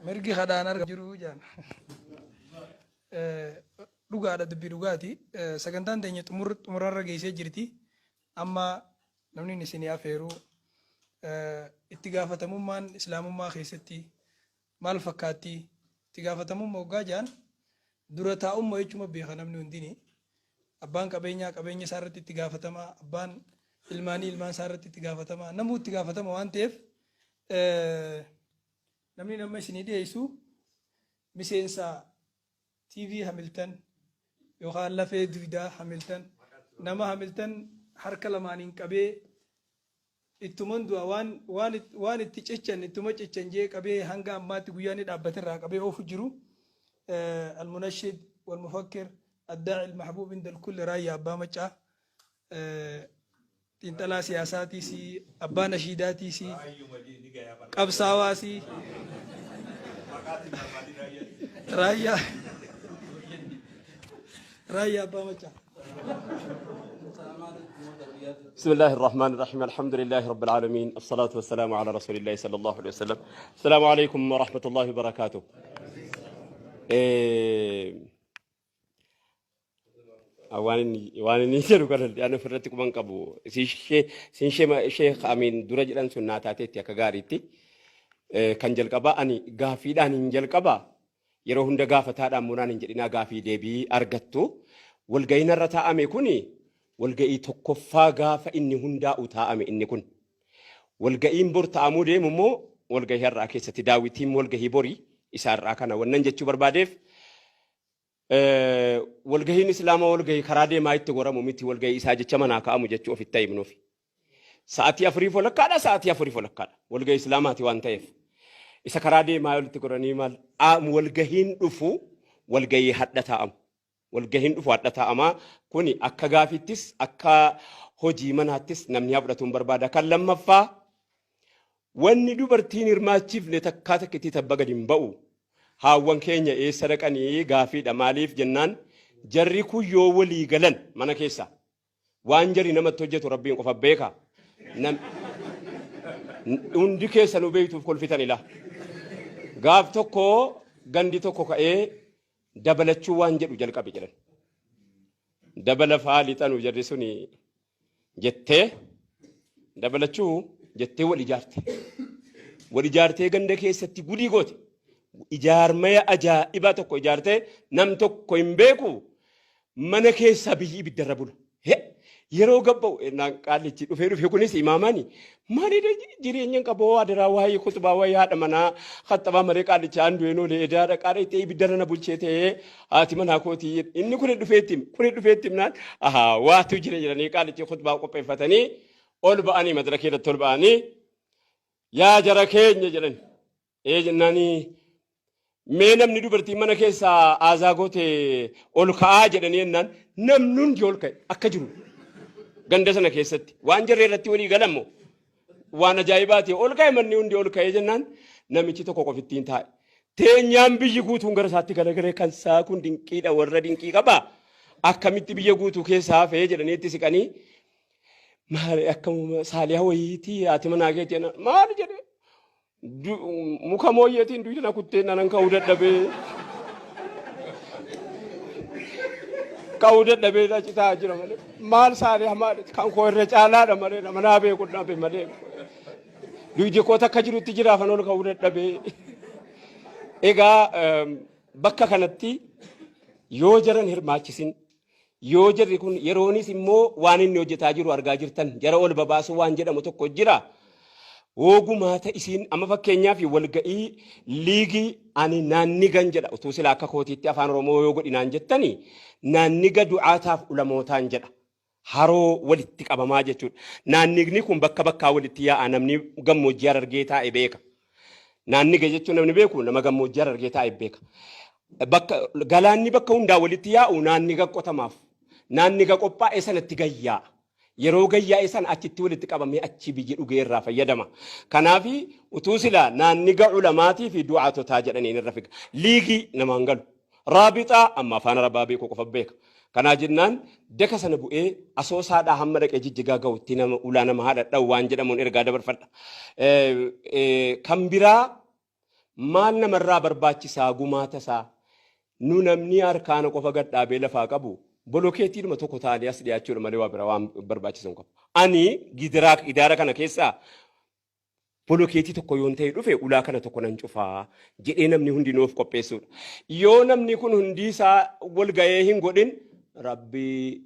Mirgi kadhaan argamu jiru jaan. Dhugaadha dubbii dhugaati. Sagantaan teenya xumur xumurarra geessee jirti. Amma namni inni isinii afeeru itti gaafatamummaan islaamummaa keessatti maal fakkaatti? Itti gaafatamummaa hoggaa jaan dura taa'umma jechuma beeka namni hundini. Abbaan qabeenyaa qabeenya isaa irratti itti gaafatama. Abbaan ilmaanii ilmaan isaa irratti itti gaafatama. Namuu itti gaafatama waan ta'eef namni nama isinii dhiyeessu miseensa TV Hamilton yookaan lafee dugdaa Hamilton nama Hamilton harka lamaaniin qabee ittuman du'a waan waan waan itti cichan ittuma cichan jee qabee hanga ammaatti guyyaa inni dhaabbate irraa qabee oofu jiru almunashid walmufakkir addaa'i almahbuub inda alkulli Raayyaa Abbaa Maccaa xiinxalaa siyaasaatiis abbaa nashiidaatiis qabsaawaas Raayyaa Raayyaa Abbaa Maccaa. بسم الله الرحمن الرحيم الحمد لله رب العالمين الصلاة والسلام على رسول الله صلى الله عليه وسلم السلام عليكم ورحمة الله وبركاته. Waan inni waan inni jedhu kana ani ofirratti quban qabu. Siin sheekh Amiin dura jedhan sun naa taateetti akka gaariitti. Kan jalqabaa ani gaaffiidhaan hin jalqabaa. Yeroo hunda gaafataadhaan munaan hin jedhinaa gaafii deebii argattu. Walga'iin har'a taa'ame kuni walga'ii tokkoffaa gaafa inni hundaa'u taa'ame inni kun. Walga'iin bor taa'amuu deemu immoo walgahii har'aa keessatti daawwitiin walgahii borii isa har'aa kana wannan jechuu barbaadeef Walgahiin Islaamaa walgahii karaa deemaa itti goramu miti walgahii isaa jecha manaa ka'amu jechuu ofitti himnuufi. Sa'aatii afurii walakkaadha sa'aatii afurii walakkaadha walgahii Islaamaati waan ta'eef. Isa karaa deemaa walitti goranii maal walgahiin dhufu walgahii hadha taa'amu. Walgahiin dhufu hadha taa'amaa kuni akka gaafittis akka hojii manaattis namni haa fudhatuun barbaada. Kan lammaffaa Wanni dubartiin hirmaachifne takkaa takkittii tabba gad hin ba'u. Haawwan keenya eessa dhaqanii gaafiidha. Maaliif jennaan jarri kun yoo walii galan mana keessa waan jarri namatti hojjetu Rabbiin qofa beeka. Nam hundi keessanuu beektuuf kolfitan ilaa. Gaaf tokko gandi tokko ka'ee dabalachuu waan jedhu jalqabe jedhan. Dabala faa lixanu jarri suni jettee dabalachuu jettee wal ijaarte. Wal ijaartee ganda keessatti gudii goote. Ijaarmaya ajaa'ibaa tokko ijaartee nam tokko hin beeku mana keessaa biyyi ibiddarra bula. He! Yeroo gabba'u ennaan qaallichi dhufee dhufe kunis imaamaani maalidha jireenya hin qabu adaraa waa'ee kutubaa waa'ee haadha manaa khaxxabaa malee qaallicha aan du'een oolee edaadha qaala itti ibiddarra na bulchee ta'ee haati manaa kootii inni kun dhufee itti hime kun dhufee itti himnaan ahaa waatu jira jedhanii qaalichi khutbaa qopheeffatanii ol ba'anii madarakii irratti ol ba'anii yaa jara keenya jedhan ee jennaanii mee namni dubartii mana keessaa aazaa goote ol ka'aa jedhanii jennaan namni hundi ol ka'e akka jiru ganda sana keessatti waan jarree irratti walii galammo waan ajaa'ibaati ol ka'e manni hundi ol ka'ee jennaan namichi tokko qofittiin taa'e Teenyaan biyyi guutuun gara isaatti galagalee kan isaa kun dinqiidha warra dinqii qaba. Akkamitti biyya guutuu keessaa hafee jedhanii itti siqanii maali akka saaliyaa wayiitii haati manaa keetii jennaan maali jedhee muka mooyyeetiin duyda na kuttee nanan ka'uu dadhabee ka'uu dadhabee achi taa'aa jira malee maal saaliyaa maali kan koo irra caalaadha malee nama naa beeku dhabe malee Duydi koo takka jirutti jiraafan ol ka'uu dadhabee. Egaa bakka kanatti yoo jaran hirmaachisin yoo jarri kun yeroonis immoo waan inni hojjetaa jiru argaa jirtan jara ol babaasuu waan jedhamu tokko jira. Hoogumaata isiin amma fakkeenyaaf walga'ii liigii ani naannigan jedha utuu silaa akka kootiitti afaan Oromoo yoo godhinaan jettani naanniga du'aataaf ulamootaan jedha. Haroo walitti qabamaa jechuudha. Naannigni kun bakka bakkaa walitti yaa'a namni gammoojjii Harargee taa'e beeka. Naanniga jechuun namni beeku nama gammoojjii Harargee taa'e beeka. Bakka galaanni bakka hundaa walitti yaa'u naanniga qotamaaf. Naanniga qophaa'e sanatti gayyaa'a. Yeroo gayyaa'e sana achitti walitti qabamee achi biyyi dhugee irraa fayyadama. Kanaaf utuu silaa naanniga ulamaatii fi du'aatotaa jedhaniin irra figa. Liigii namaan galu. Raabixaa amma afaan Arabaa beeku qofa beeka. Kanaa jennaan daka sana bu'ee Asoosaadhaa hamma dhaqee Jijjigaa ga'utti nama ulaa nama haadha dha'u waan jedhamuun ergaa dabarfadha. Kan biraa Maal namarraa barbaachisaa gumaata isaa? Nu namni harkaana qofa gad dhaabee lafaa qabu bolokeetiidhuma tokko ta'anii as dhiyaachuudha malee waa biraa waan barbaachisu hin qabu. Ani gidiraa idaara kana keessaa bolokeetii tokko yoon ta'e dhufe ulaa kana tokko nan cufaa jedhee namni hundinuu of qopheessuudha. Yoo namni kun hundii isaa wal ga'ee hin godhin Rabbi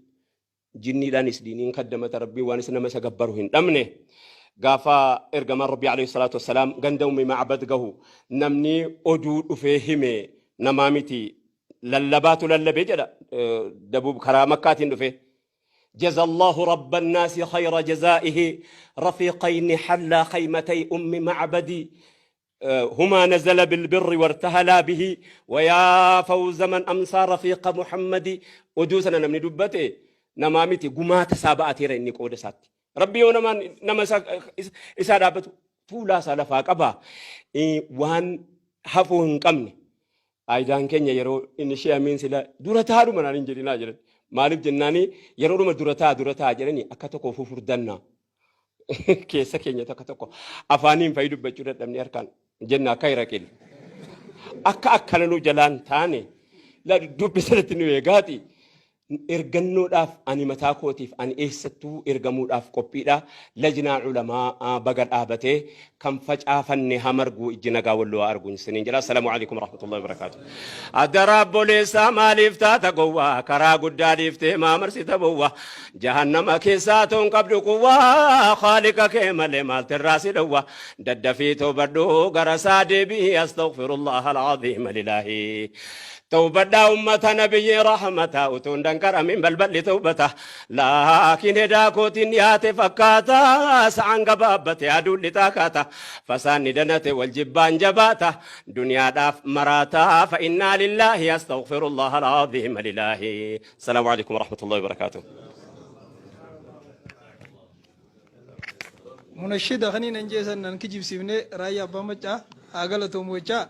jinniidhaanis diiniin kaddamata Rabbiin waan isa nama isa gabbaru hin dhabne. Gaafa ergamaan Rabbii alayhi salaatu wassalaam ganda Ummi Ma'bad gahu namni oduu dhufee hime namaa miti lallabaatu lallabe jedha dabuub karaa Makkaatiin dhufee. جزى الله رب الناس خير جزائه رفيقين حلا خيمتي أم معبد هما نزل بالبر وارتهلا به ويا فوز من أمسى رفيق محمد. Oduu sana namni dubbate namaa miti, gumaata isaa ba'ateera inni qooda isaatti. Rabbi yoo nama nama isaa dhaabbatu tuulaa isaa lafaa qaba waan hafuu hin qabne. Aayidaan keenya yeroo inni ishee amiin sila dura taadhuma naan hin jedhinaa jedhan. Maaliif jennaani yeroodhuma dura taa dura taa jedhani akka tokko fufurdanna. Keessa keenya tokko tokko afaaniin fa'i dubbachuu dadhabnee harkaan jenna akka hiraqil. Akka akkana nu jalaan taane dubbi sanatti nu eegaati. Ergannoodhaaf ani mataa kootiif ani eessattuu ergamuudhaaf qophiidha. Lajnaa ulamaa baga dhaabatee kan facaafanne haa margu ijji nagaa walloo haa argu isiniin jedha. Assalaamu alaikum warahmatullahi wabarakaatuh. Adara obboleessaa maaliif taata gowwaa karaa guddaa dhiiftee maa marsita bowwaa jahannama keessaa toon qabdu quwwaa khaaliqa kee malee maaltu irraa si dhowwa daddafii toobadhu gara isaa deebi'i astaghfirullah al-aziim lilaahi. Tawbadhaa ummata nabiyyi rahmata utuun danqaramin balballi tawbata laakiin hedaa kootiin dhiyaate fakkaata sa'aan gabaabbate aduun lixaa kaata fasaanni danate wal jibbaan jabaata duniyaadhaaf maraata fa innaa lillaahi astaghfirullah al-aziim lilaahi. Salaamu alaikum warahmatullahi wabarakaatuh. Munashida kaniin an jeesan nan kijibsiifne Raayyaa Abbaa Maccaa haa galatoomu jechaa.